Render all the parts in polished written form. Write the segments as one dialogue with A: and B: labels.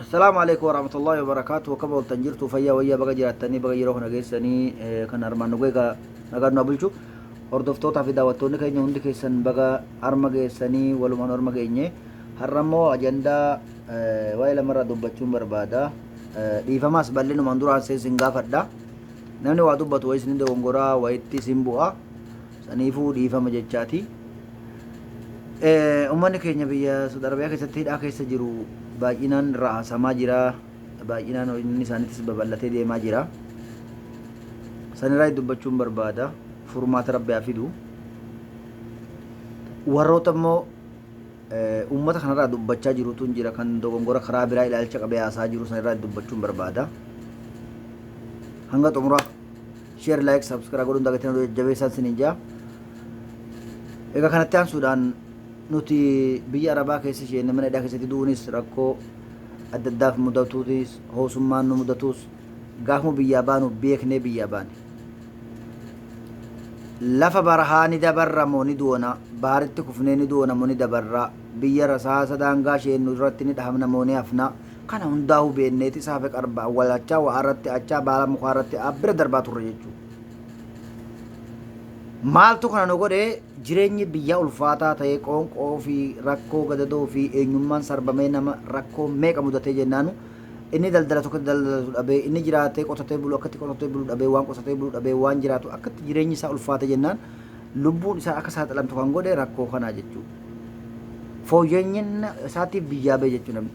A: Salaamu alaikum warahmatullahi wabarakatuh. Akkam ooltan jirtu fayyaa wayyaa baga jiraattanii baga yeroo kana geessanii kan armaan nu egaa nagaan nu bulchu. Hordoftootaa fi daawwattoonni keenya hundi keessan baga arma geessanii walumaan arma geenye. Har'a immoo ajandaa waa'ee lamarraa dubbachuun barbaada. Dhiifamaas bal'inumaan duraan isin gaafadha. Namni waa dubbatu wayii isin dogongoraa wayitti isin bu'a. Saniifuu dhiifama jechaati. Uummanni keenya biyya Saudi Arabiyaa keessatti hidhaa keessa jiru baay'inaan raasamaa jira. Baay'inaan inni isaaniitis babal'atee deemaa jira. Sanirraa dubbachuun barbaada. Furmaata Rabbi haa fidu. Warroota immoo uummata kanarraa dubbachaa jirutu jira kan dogongora karaa biraa ilaalcha qabee haasaa jiru sanirraa dubbachuun barbaada. Hanga xumuraa share like subscribe godhuun dagatiin jajjabeessaan sinin jaa. Egaa kanatti aansuudhaan nuti biyya Arabaa keessa isheen mana hidhaa keessatti du'uunis rakkoo adda addaaf mudatuutis hoosummaan nu mudatus gaafuma biyyaa baanu beeknee biyyaa baane. Lafa barahaa ni dabarra moo ni du'ona baaritti kufnee ni du'ona moo ni dabarra biyya rasaasa daangaa isheen nurratti ni dhahamna moo ni hafna kana hundaa'uu beekneeti saafe qarba awwalachaa waa irratti achaa baala mukaa irratti bira darbaa turre jechuudha. Maaltu kana nu godhe jireenyi biyyaa ulfaataa ta'e qoonqoo fi rakkoo gadadoo fi eenyummaan sarbamee nama rakkoo meeqa mudatee jennaanu inni daldala tokko daldalatu dhabee inni jiraatee qotatee bulu akkatti qotatee bulu dhabee waan qotatee bulu dhabee waan jiraatu akkatti jireenyi isaa ulfaate jennaan lubbuun isaa akka saaxilamtu kan godhe rakkoo kanaa jechuudha. Fooyya'inna isaatiif biyyaa bahe jechuudha namni.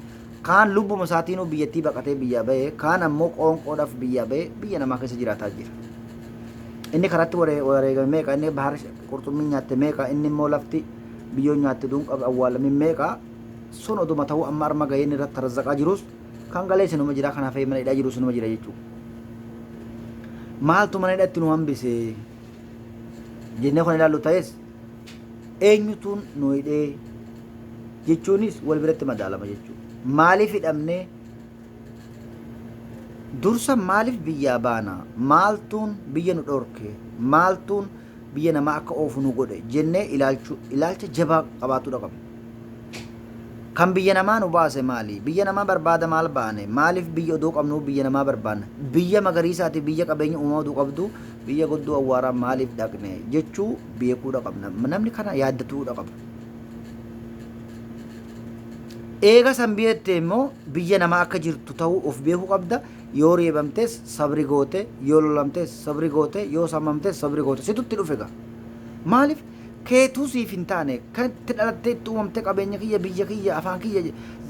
A: Kaan lubbuma isaatiinuu biyyattii baqatee biyyaa bahe kaan ammoo qoonqoodhaaf biyyaa bahe biyya namaa keessa jiraataa jira. Inni karatti wareegame meeqa inni bahar qurxummii nyaatte meeqa inni immoo lafti biyyoon nyaatte duun qabe awwaalamin meeqa sun oduma ta'uu amma arma gahee inni irratti tarazzaqaa jirus kan galee sinuma jira kan hafee mana hidhaa jirus sinuma jira jechuudha. Maaltu mana hidhatti nu hambise jennee kan ilaallu ta'es eenyutu nu hidhee jechuunis wal biratti madaalama jechuudha. Maaliif hidhamnee dursa maaliif biyyaa baana maaltuun biyya nu dhorke maaltuun biyya namaa akka oofu nu godhe jennee ilaalchu ilaalcha jabaa qabaatuudha qabna. Kan biyya namaa nu baase maali? Biyya namaa barbaada maal baane? Maaliif biyya odoo qabnu biyya namaa barbaanna? Biyya magariisaati biyya qabeenya uumamaa odoo qabdu biyya godduu awwaaraa maaliif dhaqne jechuu beekuudha qabna. Namni kana yaaddatuudha qaba. Eega san beekte immoo biyya namaa akka jirtu ta'uu of beekuu qabda. Yoo reebamtes sabri goote, yoo lolamtes sabri goote, yoo saamamtes sabri goote. Situtti dhufe gaa. Maaliif keetuu siif hin taane kan itti dhalattee itti uumamte qabeenya kiyya biyya kiyya afaan kiyya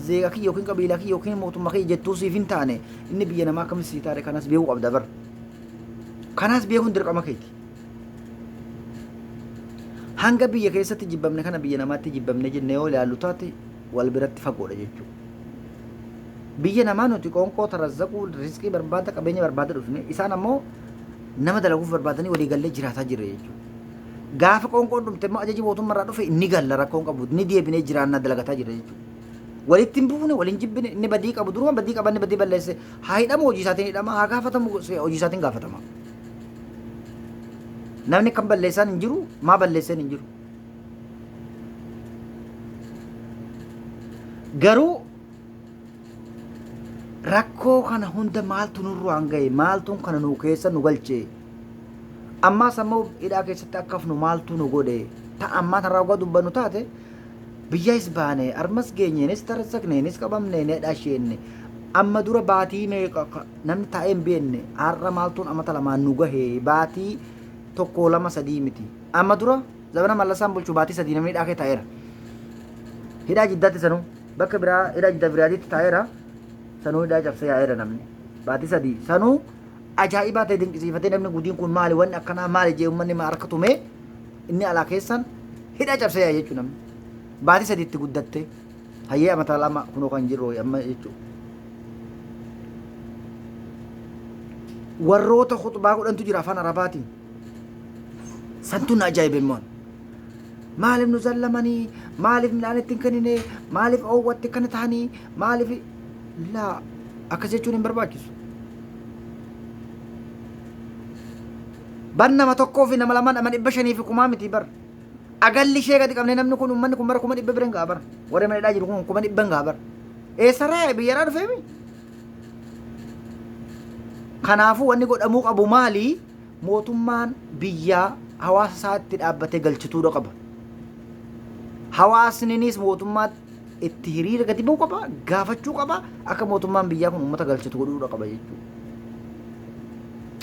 A: zeega kiyya yookiin qabiilaa kiyya yookiin mootummaa kiyya jettuu siif hin taane inni biyya namaa akkamitti sii taane kanas beekuu qabda bar. Kanas beekuun dirqama keeti. Hanga biyya keessatti jibbamne kana biyya namaatti jibbamne jennee yoo ilaallu taate wal biratti fagoodha jechuudha. Biyya namaa nuti qoonqoo tarazzaquu rizqii barbaada qabeenya barbaada dhufne isaan ammoo nama dalaguuf barbaadanii walii gallee jiraataa jirra jechuudha. Gaafa qoonqoon dhumte immoo ajaji mootummaa irraa dhufe ni galla rakkoon qabu ni deebinee jiraannaa dalagataa jirra jechuudha. Walitti hin buune waliin jibbine inni badii qabu duruma badii qaba inni badii balleesse haa hidhamu hojii isaatiin hidhama haa gaafatamu hojii isaatiin gaafatama. Namni kan balleessaan hin jiru maa balleesseen hin jiru. Garuu rakkoo kana hunda maaltu nurraan gahe maaltuun kana nu keessa nu galche ammaas ammoo hidhaa keessatti akka hafnu maaltu nu godhe ta ammaa tanarraa dhugaa dubbannu taate biyyas baane armas geenyeenis tarassaqneenis qabamne ni dhasheenne amma dura baatii meeqa namni taa'ee hin beekne har'a maaltuun amata lamaan nu gahe baatii tokko lama sadii miti amma dura zabana mallasaan bulchu baatii sadii namni hidhaa kee taa'eera hidhaa jiddaatti sanuu bakka biraa hidhaa jiddaa biraatitti taa'eera sanuu hidhaa cabsee yaa'eera namni baatii sadii sanuu ajaa'ibaa ta'e dinqisiifatee namni gudiin kun maali wanni akkanaa maali jee uummanni maa harka tumee inni alaa keessan hidhaa cabsee yaa'e jechuudha namni baatii sadiitti guddatte hayyee amataa lama kunoo kan jiru amma jechuudha. Warroota khutbaa godhantu jira afaan arabaatiin. Santu na ajaa'ibe immoo. Maaliif nu zallamanii? Maaliif midhaan itti hin kennine? Maaliif oowwatti akkana ta'anii? Maaliif laa akkas jechuun hin barbaachisu. Bar nama tokkoo fi nama lama nama 500 fi kumaa miti bar. Agalli ishee gadi qabnee namni kun uummanni kun bara 100,000 bira hin ga'a bara. Warri mana hidhaa jiru kun 100,000 hin ga'a bara. Eessarraa yaa'e biyyarraa dhufeemi? Kanaafuu wanni godhamuu qabu maali? Mootummaan biyyaa hawaasa isaatti dhaabbatee galchituudha qaba. Hawaasninis mootummaa itti hiriira gadi ba'uu qaba, gaafachuu qaba, akka mootummaan biyyaa kun uummata galchitu godhuudha qaba jechuudha.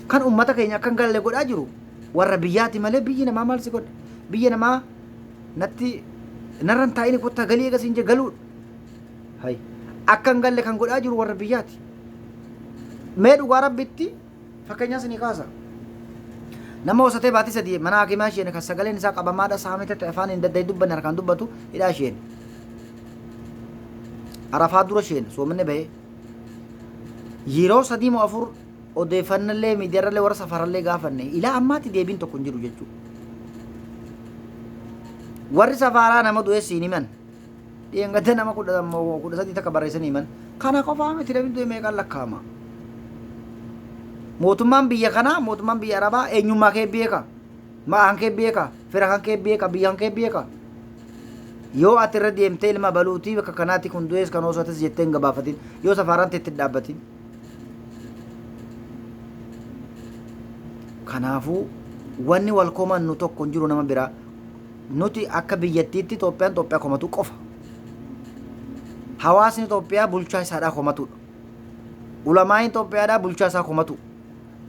A: Kan uummata keenya akka hin galle godhaa jiru warra biyyaati malee biyyi namaa maal si godhe? Biyya namaa natti narra hin taa'ini kottaa galii eega siin jee galuudha. Hay. Akka hin galle kan godhaa jiru warra biyyaati. Mee dhugaa rabbitti fakkeenyaa isinii kaasa. Nama hosatee baatii sadii mana hakimaa isheen kan sagaleen isaa qabamaadha saamite ta'e afaan hin dadda'i dubbanne harkaan dubbatu hidhaa isheen. Arafaa dura isheen soomanne bahee. Yeroo sadii moo afur odeeffannallee miidiyaarrallee warra safarallee gaafanne ilaa ammaatti deebiin tokko hin jiru jechuudha. Warri safaaraa nama du'e siin himan. Dheengadda nama 13 takka barreessanii himan. Kana qofaa miti namni du'e meeqaan lakkaa'ama. Mootummaan biyya kanaa mootummaan biyya Arabaa eenyummaa kee beeka. Maqaan kee beeka. Fira kan kee beeka. Biyya kan kee beeka. Yoo ati irra deemtee ilma baluutii bakka kanaatti kun du'ees kan hoosates jettee hin gabaafatin. Yoo safaaraan teetti hin dhaabbatin. Kanaafuu wanni wal komannu tokko hin jiru nama biraa. Nuti akka biyyattiitti Itoophiyaan Itoophiyaa komatu qofa. Hawaasni Itoophiyaa bulchaa isaadhaa komatudha. Ulamaa'iin Itoophiyaadhaa bulchaa isaa komatu.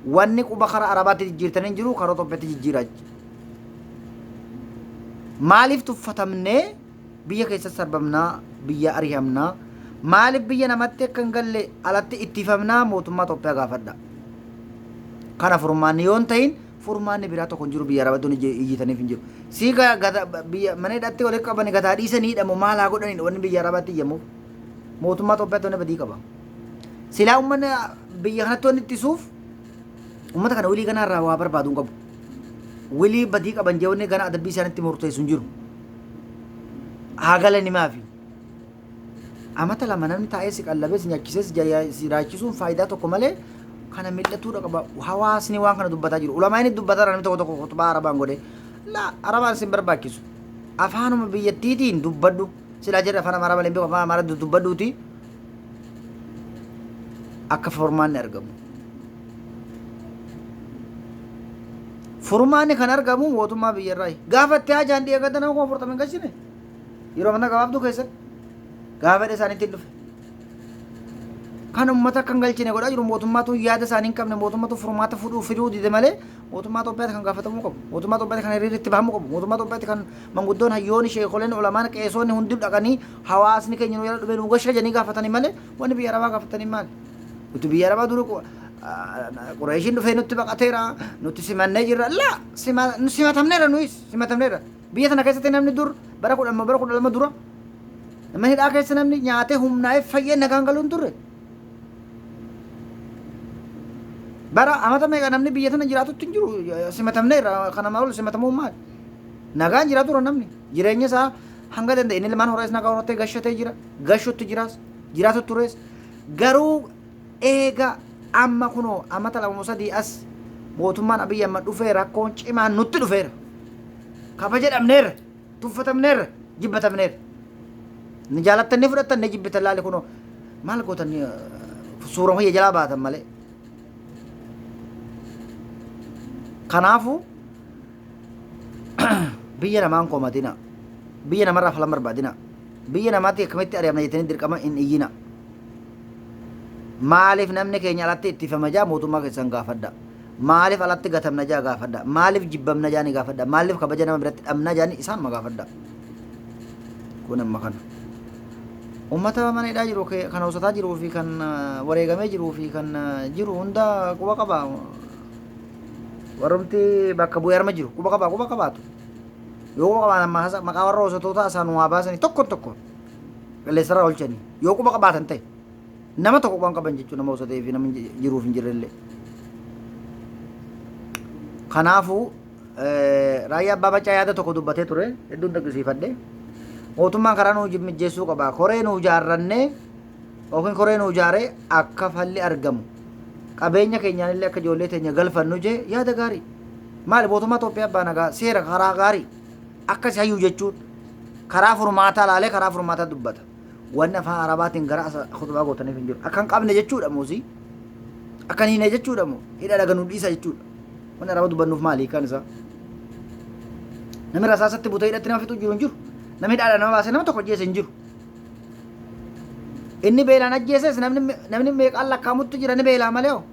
A: Wanni quba kara Arabaatti jijjiirtanii hin jiru karaa Itoophiyaatti jijjiiraa jechuudha. Maaliif tuffatamnee biyya keessatti sarbamnaa, biyya ari'amnaa, maaliif biyya namatti akka hin galle alatti ittifamnaa mootummaa Itoophiyaa gaafadha. Kana furmaanni yoo hin ta'in furmaanni biraa tokko hin jiru biyya Arabaatti wanni iyyitaniif hin jiru. Sii gata biyya mana hidhatti walitti qabani gataa dhiisanii hidhamu maal haa godhaniin wanni biyya Arabaatti iyyamuuf mootummaa Itoophiyaatti wanni badii qaba. Silaa uummanni biyya kanatti wanni ittisuuf uummata kana wilii ganaa irraa waa barbaadu hin qabu. Wilii badii qaban jee wanni gana adabbii isaanitti murteessu hin jiru. Haa galani maafi. Amata lama namni taa'ee si qallabee si nyaachisee si jiraachisuun faayidaa tokko malee kana mil'atuudha qaba. Hawaasni waan kana dubbataa jiru. Ulamaa inni dubbataa namni tokko tokko kutubaa arabaan godhee. Laa arabaan sin barbaachisu. Afaanuma biyyattiitiin dubbadhu. Silaa jedhe afaan amaaraa malee hin beeku afaan amaaraa dubbadhuuti. Akka furmaanni argamu. Furmaanni kan argamu mootummaa biyyarraayi. Gaafa itti haajaan dhiyeeffatan nama 40,000 hin galchine. Yeroo mana gabaabduu keessatti gaafa fedha isaaniitti hin dhufe. Kan uummata akka hin galchine godhaa jiru mootummaatu yaada isaanii hin qabne mootummaatu furmaata fudhuu fiduu dide malee mootummaa Itoophiyaatti kan gaafatamuu qabu. Mootummaa Itoophiyaatti kan hiriirri itti bahamuu qabu. Mootummaa Itoophiyaatti kan manguddoon hayyoonni sheekoleen ulamaan qeesonni hundi dhaqanii hawaasni keenya nu jala dhufee nu gasha jedhanii gaafatanii malee wanni biyya Arabaa gaafatanii maali? Nuti biyya Arabaa duri Qureeshiin dhufee nutti baqateera nuti simannee jirra. Laa simatamneera nuyis simatamneera. Biyya tana keessatti namni dur bara 10 bara 12 dura nama hidhaa keessa namni nyaatee humnaa'ee fayyee nagaan galuu hin turre. Bara amata meeqa namni biyya tana jiraatutti hin jiru simatamneerra kana ol simatamuun maali? Nagaan jiraatu tura namni jireenya isaa hanga danda'e inni ilmaan horees nagaa horatee gashatee jira gashutti jiraas jiraatu tures garuu eega amma kunoo amata 2 3 as mootummaan Abiyyi amma dhufee rakkoon cimaan nutti dhufeera. Kabaja dhabneerra, tuffatamneerra, jibbatamneerra. Ni jaalattan ni fudhattan ni jibbitan laali kunoo maal gootan suura kiyya jalaa baatan malee. Kanaafuu biyya namaan komatina. Biyya namarraa falan barbaadina. Biyya namaatti akkamitti ari'amna jettanii dirqama hin iyyina. Maaliif namni keenya alatti ittifama jaa mootummaa keessan gaafadha. Maaliif alatti gatamna jaa gaafadha. Maaliif jibbamna jaa ni gaafadha. Maaliif kabaja nama biratti dhabna jaa ni isaanuma gaafadha. Kun amma kana. Ummata mana hidhaa jiru kan hawsataa jiruu fi kan wareegamee jiruu fi kan jiru hunda quba qaba. Warrumti bakka bu'ee arma jiru quba qaba quba qabaatu. Yoo quba qabaatan maqaa warra hawsatootaa isaan waa baasanii tokko tokko qilleensarraa oolchanii yoo quba qabaatan ta'e. Nama tokko quba hin qaban jechuun nama hawsatee fi nama jiruuf hin jirrellee. Kanaafuu raayyaa abbaa maccaa yaada tokko dubbatee ture hedduun dinqisiifadhe. Mootummaan karaa nuu mijjeessuu qaba. Koree nuu jaarrannee yookiin koree nuu jaaree akka falli argamu. Qabeenya keenyaan illee akka ijoollee teenya galfannu jee yaada gaarii. Maali mootummaa Itoophiyaa abbaa nagaa seera karaa gaarii akkas hayyuu jechuun karaa furmaataa laalee karaa furmaataa dubbata. Wanni afaan Arabaatiin gara asa khutbaa gootaniif hin jiru. Akka hin qabne jechuudha moosii. Akka hin hiine jechuudha moo hidha dhaga nu dhiisa jechuudha. Wanni Araba dubbannuuf maali hiikaan isaa? Namni rasaasatti butee hidhatti nama fixu jiru hin jiru. Namni hidhaadha nama baasee nama tokko ajjeese hin jiru. Inni beelaan ajjeeses namni namni meeqaan lakkaamutti jira ni beelaa malee hoo.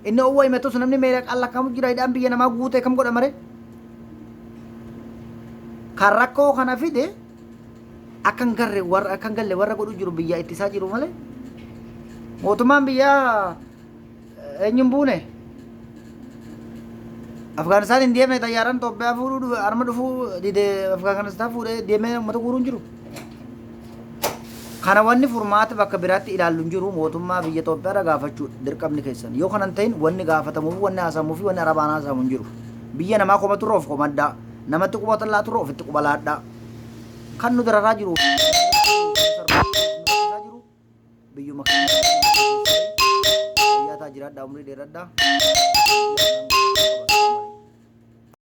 A: Inni owwa himatus namni meeqaan lakkaamutti jira hidhaan biyya namaa guutee kam godha maree? Kan rakkoo kana fide akka hin garre warra akka hin galle warra godhu jiru biyya ittisaa jiru malee mootummaan biyyaa eenyuun buune Afgaanistaan hin deemne xayyaaraan Itoophiyaa fuudhuu dhufe arma dhufuu dide Afgaanistaan fuudhee deemee uummata guuruu hin jiru. Kana wanni furmaata bakka biraatti ilaallu hin jiru mootummaa biyya Itoophiyaa irra gaafachuudha dirqamni keessan. Yoo kana hin ta'in wanni gaafatamuu fi wanni haasamuu fi wanni arabaan haasamu hin jiru. Biyya namaa komaturra of komadhaa. Namatti quba laaturra ofitti quba laadhaa. Kan nu dararaa jiru biyyuma keenya fayyaa ta'a jiraadhaa umrii dheeradhaa.